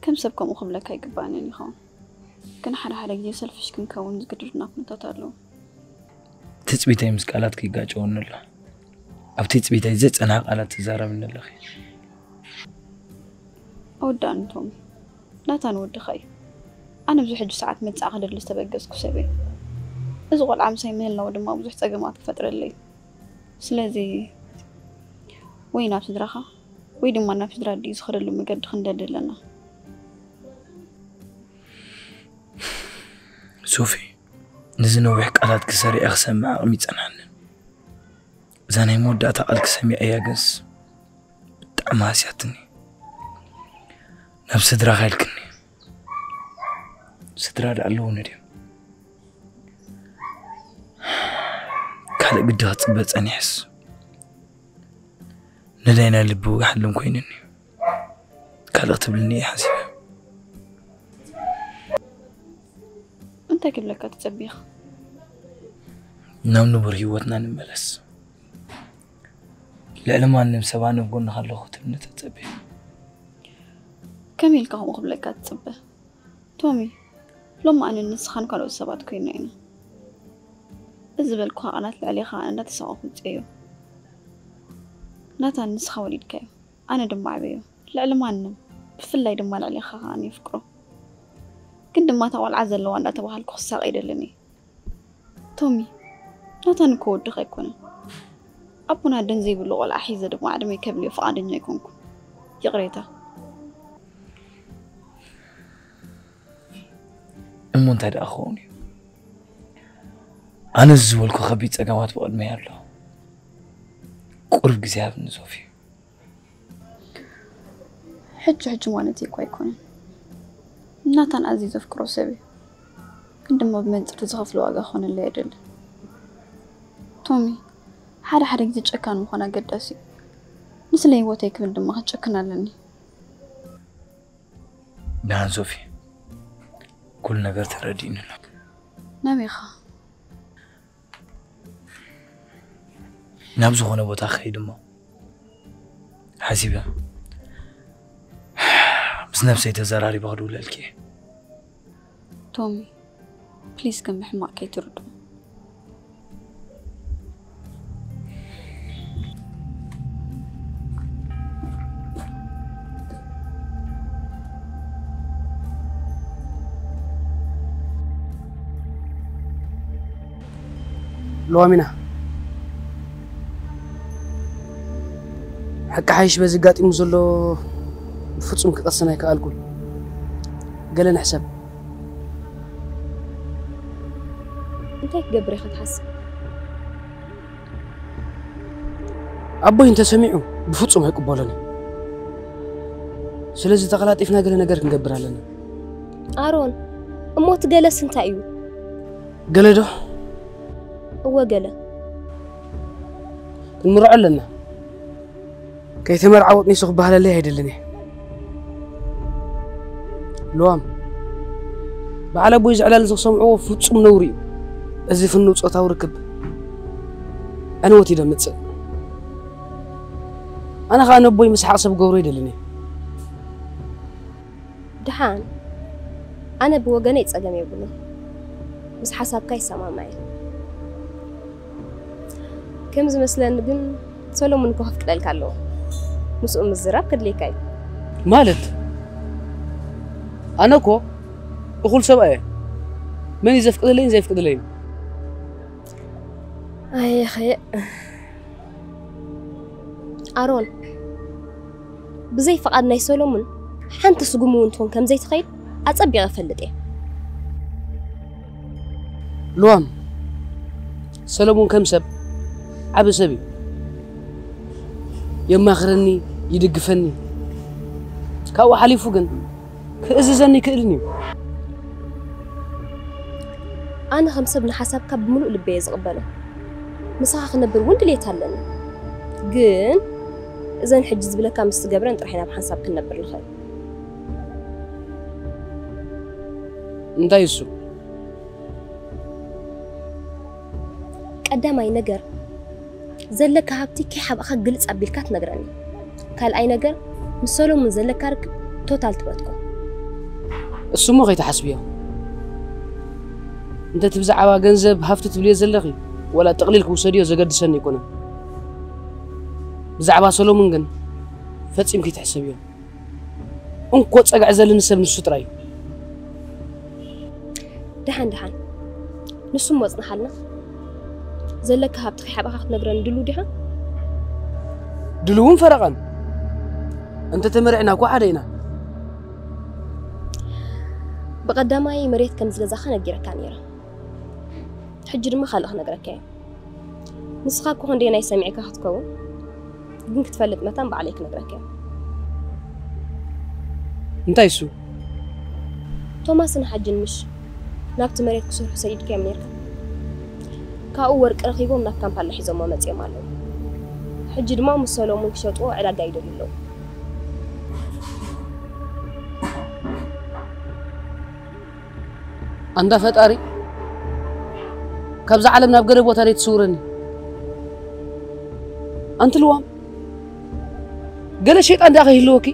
ከም ሰብ ከምኡ ክብለካ ኣይግባእንን ይኸውን። ግን ሓደ ሓደ ግዜ ሰልፊሽ ክንከውን ዝግድዱና ኩነታት ኣለዉ። ትጽቢተይ ምስ ቃላትኪ ይጋጨወኒ ኣሎ። ኣብ ትጽቢተይ ዘይጸንሐ ቃላት ትዛረብኒ ኣለኺ። ኣወዳእኒ ቶሚ፣ ናታን ወድኻ እዩ። ኣነ ኣብዚ ሕጂ ሰዓት መጻኢ ክደሊ ዝተበገስኩ ሰብ እየ። እዚ ቆልዓ ምሳይ ምህላው ድማ ብዙሕ ጸገማት ክፈጥረለይ እዩ። ስለዚ ወይ ናብ ስድራኻ ወይ ድማ ናብ ስድራ ኣዲኡ ዝኸደሉ መገዲ ክንደሊ ኣለና። ሶፊ፣ ነዚ ነዊሕ ቃላት ክሰሪዐ ክሰምዕ ዓቕሚ ይጸንሓንን። እዛ ናይ መወዳእታ ቃል ክሰሚዐ እያ ግንስ ብጣዕሚ ሃስያትኒ። ናብ ስድራኻ ኢልክኒ። ስድራ ደኣ ኣለዉኒ ድዮም? ካልእ ግዲ ክጽበ ጸኒሐስ፣ ነዳይ ናይ ልቢ ወጋሕልም ኮይኑኒ። ካልእ ክትብልኒ እየ ሓሲበ። እንታይ ክብለካ ትጸቢኻ? ናብ ንቡር ህይወትና ንመለስ። ልዕሊ ማንም ሰብ ኣነ ኣብ ጎንኻ ኣለኹ ክትብልኒ ተጸቢኻ። ከመይ ኢልካ ከምኡ ክብለካ ትጽበ? ቶሚ፣ ሎሚ ኣነን ንስኻን ካልኦት ሰባት ኮይንና ኢና። እዚ ዝበልኩኻ ቃላት ልዕሌኻ ኣነ እንዳተሳቐኹ ውጽኤዮ። ናታን ንስኻ ወሊድካዮ፣ ኣነ ድማ ኣዕበዮ። ልዕሊ ማንም፣ ብፍላይ ድማ ልዕሌኻ ከኣ ኣነ የፍቅሮ። ግን ድማ እታ ቆልዓ ዘለዋ እንዳተባሃልኩ ክሳቐ ኣይደልን እየ። ቶሚ፣ ናታን እኮ ወድኻ ኣይኮነን። ኣቦን ኣደን ዘይብሉ ቆልዓ ሒዘ ድማ ዕድመይ ከብልዮ ፍቓደኛ ኣይኮንኩን። ይቕሬታ። እሞ እንታይ ደኣ ክኸውን እዩ? ኣነ ዝበልኩ ከቢድ ጸገማት ብቕድመይ ኣሎ። ቁሩብ ግዜ ሃብኒ ሶፊ። ሕጂ ሕጂ ማለት እኮ ኣይኮነን። ናታን ኣዝዩ ዘፍቅሮ ሰብ እዩ። ግን ድማ ብመንጽር ዝኸፍሎ ዋጋ ክኾነለይ ኣይደልን። ቶሚ፣ ሓደ ሓደ ግዜ ጨካን ምዃን ኣገዳሲ እዩ። ንስለ ህይወተይ ክብል ድማ ክጨክን ኣለኒ። ደሓን ሶፊ፣ ኩሉ ነገር ተረዲእኒ ኣሎ። ናበይ ኢኻ? ናብ ዝኾነ ቦታ ክኸይድ እሞ ሓሲበ ምስ ነብሰይ ተዘራሪበ ክድውለልኪ እየ። ቶሚ፣ ፕሊዝ ከም ብሕማቕ ከይትርድኦ። ሎዋሚና፣ ሓቂ ሓይሽ በዚ ኣጋጢሙ ዘሎ ብፍጹም ክቐስን ኣይከኣልኩን። ገለ ንሕሰብ። እንታይ ክገብር ኢኻ ትሓስብ? ኣቦይ እንተሰሚዑ ብፍጹም ኣይቅበሎን እዩ። ስለዚ ተቐላጢፍና ገለ ነገር ክንገብር ኣለና። ኣሮን፣ እሞ እቲ ገለስ እንታይ እዩ? ገለ ዶ? እወ ገለ። ክንምርዖ ኣለና። ከይተመርዓወ ጥኒሱ ክበሃለለይ ኣይደልን እየ። ልዋም፣ በዓል ኣቦይ ዘዕላል ዝክሰምዕዎ ፍጹም ነውሪ እዩ። እዚ ፍኑው ጾታዊ ርክብ ዕንወት እዩ ደምጽእ። ኣነ ኸኣ ነቦይ ምስሓቕ ሰብ ገብሮ ኣይደልን እየ። ድሓን ኣነ ብወገነይ ጸገም የብሉን፣ ምስ ሓሳብካ ይሰማማዕ እየ። ከም ዝመስለኒ ግን ሰሎሙን እኮ ከፍቅደልካ ኣለዎ። ምስኡ ምዝራብ ከድልየካ እዩ። ማለት ኣነ እኮ እኹል ሰብኣይ እየ። መን እዩ ዘፍቅደለይን ዘየፍቅደለይን? ኣየኸየ ኣሮን፣ ብዘይ ፍቓድ ናይ ሰሎሙን ሓንቲ ስጉሚ እውን ትኹን ከም ዘይትኸይድ ኣጸቢቐ እፈልጥ እየ። ልዋም፣ ሰለሙን ከም ሰብ ዓቢ ሰብ እዩ። የማኽረኒ፣ ይድግፈኒ፣ ካብኡ ሓሊፉ ግን ክእዝዘኒ ይክእልን እዩ። ኣነ ከም ሰብ ንሓሳብካ ብምሉእ ልበየ ዝቕበሎ፣ ምሳኻ ክነብር እውን ድሌት ኣለኒ። ግን እዘን ሕጂ ዝብለካ ምስ ትገብረን ጥራሕ ኢና ብሓንሳብ ክንነብር ንኽእል። እንታይ እሱ? ቀዳማይ ነገር ዘለካ ሃብቲ ከይሓብእኻ ግልጽ ኣቢልካ ትነግረኒ። ካልኣይ ነገር ምስ ሰሎሙን ዘለካ ርክብ ቶታል ትበትኮ። እሱሞ ከይትሓስብዮ። እንተ እቲ ብዛዕባ ገንዘብ ሃፍቲ ትብልዮ ዘለኺ ወላ ጥቕሊል ክውሰድዮ ዘገድሰኒ ኣይኮነን። ብዛዕባ ሰሎሙን ግን ፈጺምኪ ትሕሰብዮ። እንኮ ጸግዒ ዘለኒ ሰብ ንሱ ጥራይ እዩ። ደሓን ደሓን ንሱ እሞ ጽንሓልና። ዘለካ ሃብቲ ከይሓብእኻ ክትነግረኒ ድሉው ዲኻ? ድሉውን ፈረቓን። እንተ ተመሪዕና እኮ ሓደ ኢና። ብቐዳማይ መሬት ከም ዝገዛኻ ነጊረካ ነይረ። ሕጂ ድማ ካልእ ክነግረካ እየ። ንስኻ እኮ ክንደየናይ ሰሚዕካ ክትከውን፣ ግን ክትፈልጥ መታን ባዕለይ ክነግረካ እየ። እንታይ እሱ? ቶማስን ሓጅን ምሽ ናብቲ መሬት ክሰርሑ ሰዲድካዮም ነይርካ። ካብኡ ወርቂ ረኺቦም ናብ ካምፓላ ሒዞሞ መጺኦም ኣለዉ። ሕጂ ድማ ምስ ሰሎሙን ክሸጥዎ ዕዳጋ ይደልዩ ኣለዉ። ኣንታ ፈጣሪ፣ ካብዛ ዓለም ናብ ገለ ቦታ ደይ ትስውረኒ። ኣንቲ ልዋም፣ ገለ ሸይጣን ደኣ ከይህልወኪ፣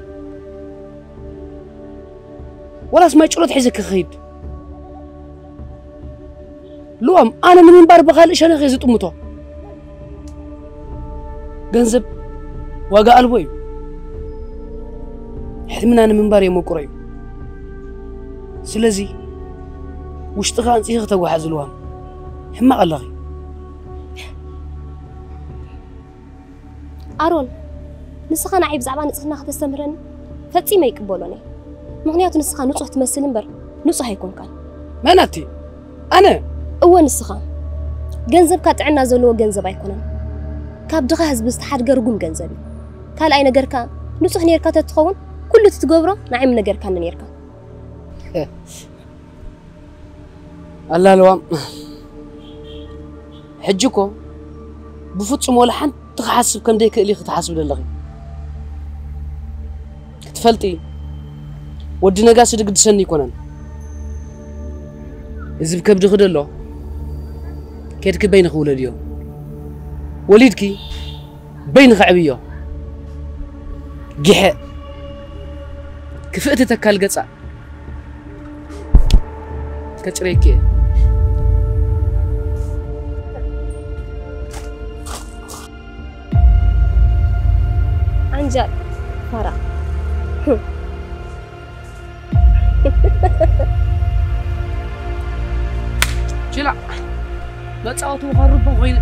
ወላስ ማይ ጭሎት ሒዘኪ ክኸይድ? ልዋም፣ ኣነ ንምንባር ብኻልእ ሸነኽ እየ ዝጥምቶ። ገንዘብ ዋጋ ኣልቦ እዩ። ሕልምና ንምንባር የመቁሮ እዩ። ስለዚ ውሽጥኻ ኣንጺኺ ክተጓሓዝ ልዋም። ሕማቕ ኣለኺ። ኣሮን፣ ንስኻ ንዓይ ብዛዕባ ንጽህና ከተስተምህረኒ ፈጺመ ኣይቅበሎን እየ። ምኽንያቱ ንስኻ ንጹህ ትመስል እምበር ንጹህ ኣይኮንካን። መን ኣቲ? ኣነ? እወ፣ ንስኻ። ገንዘብካ ጥዕና ዘለዎ ገንዘብ ኣይኮነን። ካብ ድኻ ህዝቢ ዝተሓድገ ርጉም ገንዘብ እዩ። ካልኣይ ነገርካ፣ ንጹህ ኔርካ ተትኸውን ኩሉ እቲ ትገብሮ ንዓይ ምነገርካኒ ኔርካ። ኣላ ልዋም፣ ሕጂ እኮ ብፍጹም ወላ ሓንቲ ክሓስብ ከም ደይክእል ኢኺ ትሓስቢ ዘለኺ። ክትፈልጢ፣ ወዲ ነጋሲ ድግድሰኒ ኣይኮነን። እዚ ብከብድኺ ደሎ ኬድኪ በይንኺ ውለድዮ። ወሊድኪ በይንኺ ኣዕብዮ። ጊሐ ክፍእቲ ተካል ገጻ ከጽረየኪ እየ። ዓንጃል ፋራ። ችላ መጻወቲ ምዃን ርቦ ኮይኑ።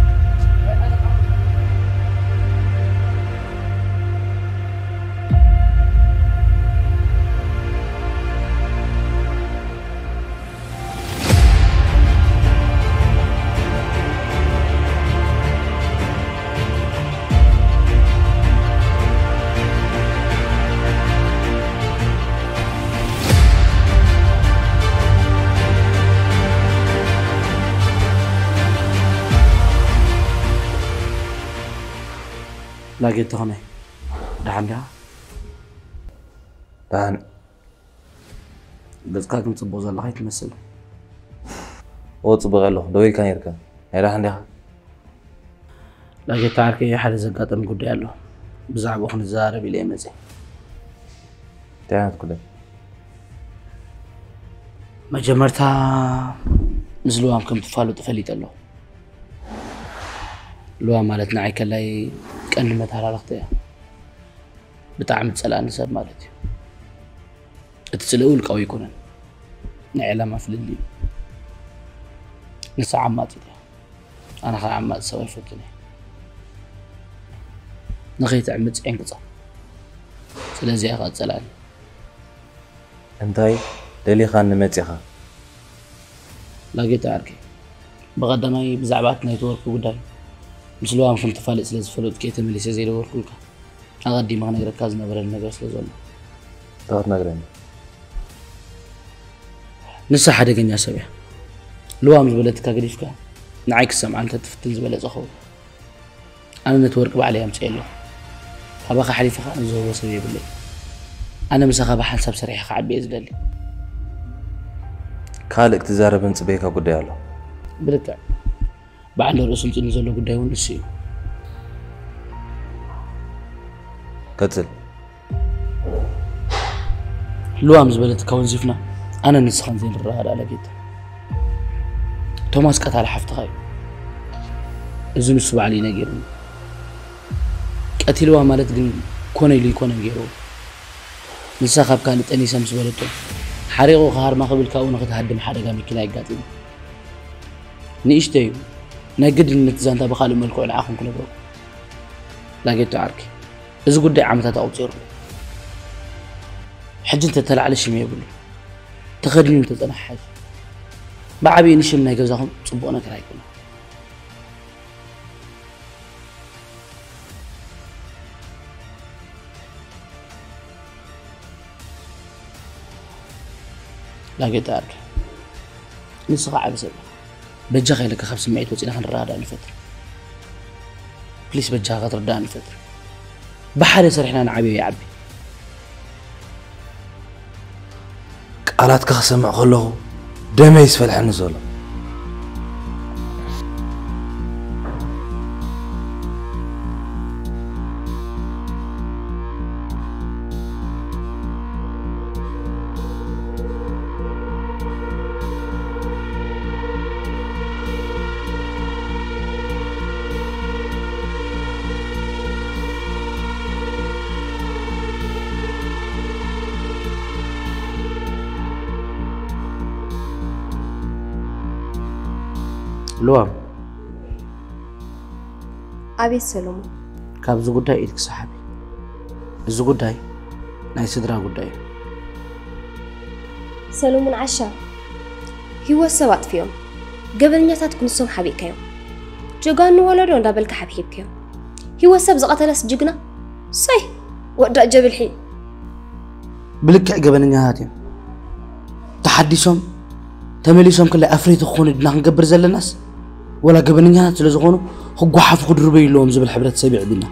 ላጌት ተኾነ ደሓን ዲኻ? ደሓን። ገጽካ ግን ጽቡቕ ዘለኻ ኣይትመስልን። እወ ጽቡቕ ኣለኹ። ደዊልካ ነይርካ። ናይ ደሓን ዲኻ? ላጌታ ዓርከይ፣ ሓደ ዘጋጠም ጉዳይ ኣሎ። ብዛዕባኡ ክንዘራረብ ኢለ እየ መጺአ። እንታይ ዓይነት ጉዳይ? መጀመርታ ምስ ልዋም ከም ትፋለጡ ፈሊጠ ኣለኹ። ልዋም ማለት ንዓይ ከላይ ቀንዲ መተሃራረኽቲ እያ። ብጣዕሚ ትጸልኣኒ ሰብ ማለት እዩ። እቲ ጽልኢ ውልቃዊ ኣይኮነን፣ ናይ ዕላማ ፍልልይ እዩ። ንሳ ዓማጺት እያ፣ ኣነ ኸዓ ዓማጺ ሰብ ኣይፈቱን እየ። ንኸይትዕምጽ የንቅጻ። ስለዚ እያ ኸዓ ትጸልኣኒ። እንታይ ደሊኻኒ መጺኻ? ላጌታ ዓርከይ፣ ብቐዳማይ ብዛዕባ እቲ ናይ ትወርክ ጉዳይ ምስ ልዋም ከም ትፋለጥ ስለ ዝፈለጥኩ እየ ተመሊሰ ዘይደወልኩልካ። ኣቐዲመ ክነግረካ ዝነበረኒ ነገር ስለ ዘሎ። እንታይ ክትነግረኒ? ንሳ ሓደገኛ ሰብ እያ። ልዋም ዝበለትካ ገዲፍካ ንዓይ ክትሰምዓ እንተ ትፍትን ዝበለጸ ኸውን። ኣነ ነቲ ወርቂ ባዕለይ ኣምጽኤ ኣለኹ። ካባኻ ሓሊፈ ኸኣ ዝህቦ ሰብ የብለይ። ኣነ ምሳኻ ብሓንሳብ ሰሪሐ ክዓቢ እየ ዝደሊ። ካልእ ክትዛረበኒ ዝጽበየካ ጉዳይ ኣሎ። ብልክዕ። ብዓንደር ኣሰልጢኑ ዘሎ ጉዳይ እውን ንሱ እዩ። ቀጽል። ልዋም ዝበለትካ ወንዚፍና ኣነ ንስኻን ዘይንረዳዳእ ጌታ። ቶማስ ቀታሊ ሓፍትኻ እዩ። እዚ ንሱ ባዕሉ እዩ ነጊሩኒ። ቀቲልዋ ማለት ግን ኮነ ኢሉ ኣይኮነን ገይርዎ። ንሳ ካብ ካልእ ጠኒሳ ምስ በለቶ ሓሪቑ ክሃርማ ክብል ካብኡ ንኽትሃድም ሓደጋ መኪና የጋጢሙ። ንእሽተይ እዩ። ናይ ግድን ነቲ ዛንታ ብኻልእ መልክዑ ንዓኹም ክነግረኩም። ላጌቶ ዓርኪ፣ እዚ ጉዳይ ዓመታት ኣቑጺሩ። ሕጂ እንተተላዕለ ሽም የብሉ። ተኸዲኑ እንተጸንሐ ሓይሽ። ብዓቢኡ ንሽም ናይ ገዛኹም ጽቡቕ ነገር ኣይኮነን። ላጌታ ዓርኪ፣ ንስኻ ዓቢ ሰብ ኢኻ። በጃኻ ኢለካ ካብ ስምዒት ወጺና ክንረዳዳእ ንፈትር። ፕሊስ በጃኻ ክትርዳእኒ ንፈትር። ብሓደ ሰሪሕና ንዓብዮ ይዓቢ። ቃላትካ ክሰምዕ ከለኹ ደመይ ዝፈልሐኒ ዘሎ። ልዋም። ኣቤት ሰሎሞን። ካብዚ ጉዳይ ኢድኪ ሰሓቢ። እዚ ጉዳይ ናይ ስድራ ጉዳይ እዩ። ሰሎሙን ዓሻ፣ ህይወት ሰብ ኣጥፊኦም፣ ገበነኛታት ክንሶም ሓቢእካዮም፣ ጀጋኑ ወለዶ እንዳበልካ ሓብሒብካዮም። ህይወት ሰብ ዝቐተለስ ጅግና? ሰይ፣ ወዳእ ጀብልሒ። ብልክዕ ገበነኛታት እዮም። ተሓዲሶም ተመሊሶም ክላይ ኣፍረይቲ ክኾኑ ድና ክንገብር ዘለናስ፣ ወላ ገበነኛታት ስለ ዝኾኑ ክጓሓፉ ክድርበዩ ኣለዎም ዝብል ሕብረተሰብ ይዕብና።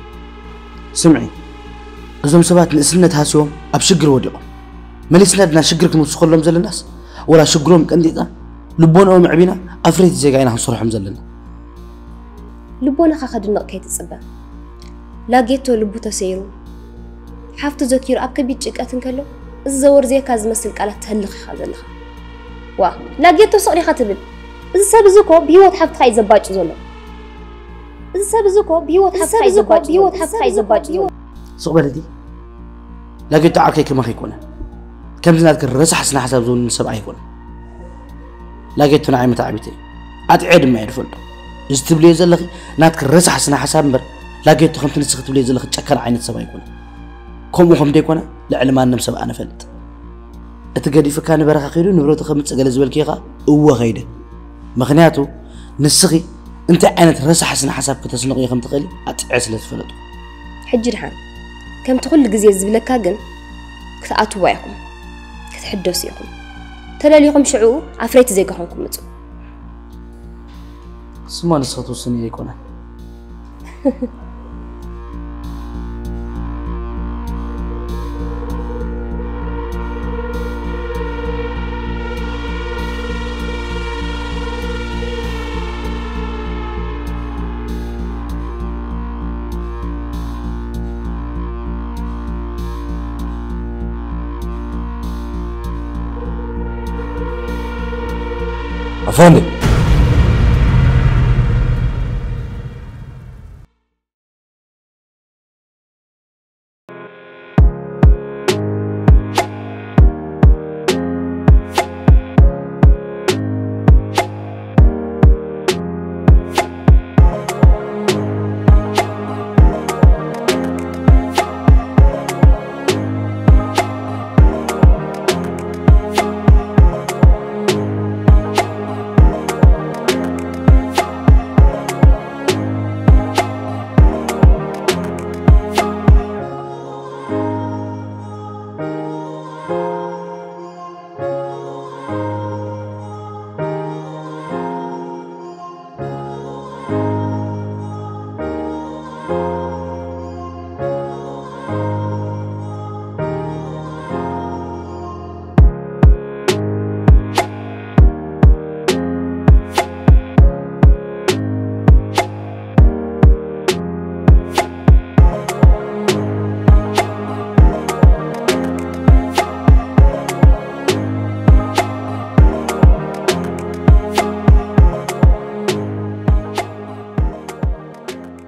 ስምዒ፣ እዞም ሰባት ንእስነት ሃስዮም ኣብ ሽግር ወዲቖም፣ መሊስና ድና ሽግር ክንውስኸሎም ዘለናስ፣ ወላ ሽግሮም ቀንጢጥና ልቦንኦም ኣዕቢና ኣፍረይቲ ዜጋ ኢና ክንሰርሖም ዘለና። ልቦናኻ ከድንቕ ከይትጽበ። ላጌቶ ልቡ ተሰይሩ፣ ሓፍቱ ዘኪሩ ኣብ ከቢድ ጭንቀት እንከሎ፣ እዚ ዘወርዝየካ ዝመስል ቃላት ተህልኽ ኢኻ ዘለኻ። ዋ፣ ላጌቶ ስቕ ዲኻ ትብል? እዚ ሰብ እዚ እኮ ብህይወት ሓፍትኻ እዩ ዘባጭ ዘሎ። እዚ ሰብ እዚ እኮ ብህይወት ሓፍትኻ እዩ ዘባጭ ዘሎ። ስቕ በለቲ። ላጌቶ ዓርከይ ከማኺ ኣይኮነን። ከምዚ ናትኪ ረሳሕ ስነ ሓሳብ ዝውንን ሰብ ኣይኮነን። ላጌቶ ንዓይ መተዓቢተይ ኣጥዕየ ድማ እየ ዝፈልጦ። እዚ ትብልዮ ዘለኺ ናትኪ ረሳሕ ስነ ሓሳብ እምበር፣ ላጌቶ ከምቲ ንስኺ ትብልዮ ዘለኺ ጨካን ዓይነት ሰብ ኣይኮነን። ከምኡ ከም ደይኮነ ልዕሊ ማንም ሰብ ኣነ እፈልጥ። እቲ ገዲፍካ ንበረኻ ከይዱ ንብረቱ ከምጽእ ገለ ዝበልክዮ ኸኣ እወ ኸይደ። ምኽንያቱ ንስኺ እንታይ ዓይነት ረሳሕ ስነ ሓሳብ ከተስንቕዮ ከም ትኽእሊ ኣጥዕየ ስለ ዝፈለጥኩ። ሕጂ ድሓን ከምቲ ኩሉ ግዜ ዝብለካ ግን ክትኣትዋ ኢኹም፣ ክትሕደሱ ኢኹም። ተደሊኹም ሽዑ ኣፍረይቲ ዜጋ ኮንኩም ምጹ። ስማ ንስኺ ትውስኒ ኣይኮነን። ኣፈንዲ፣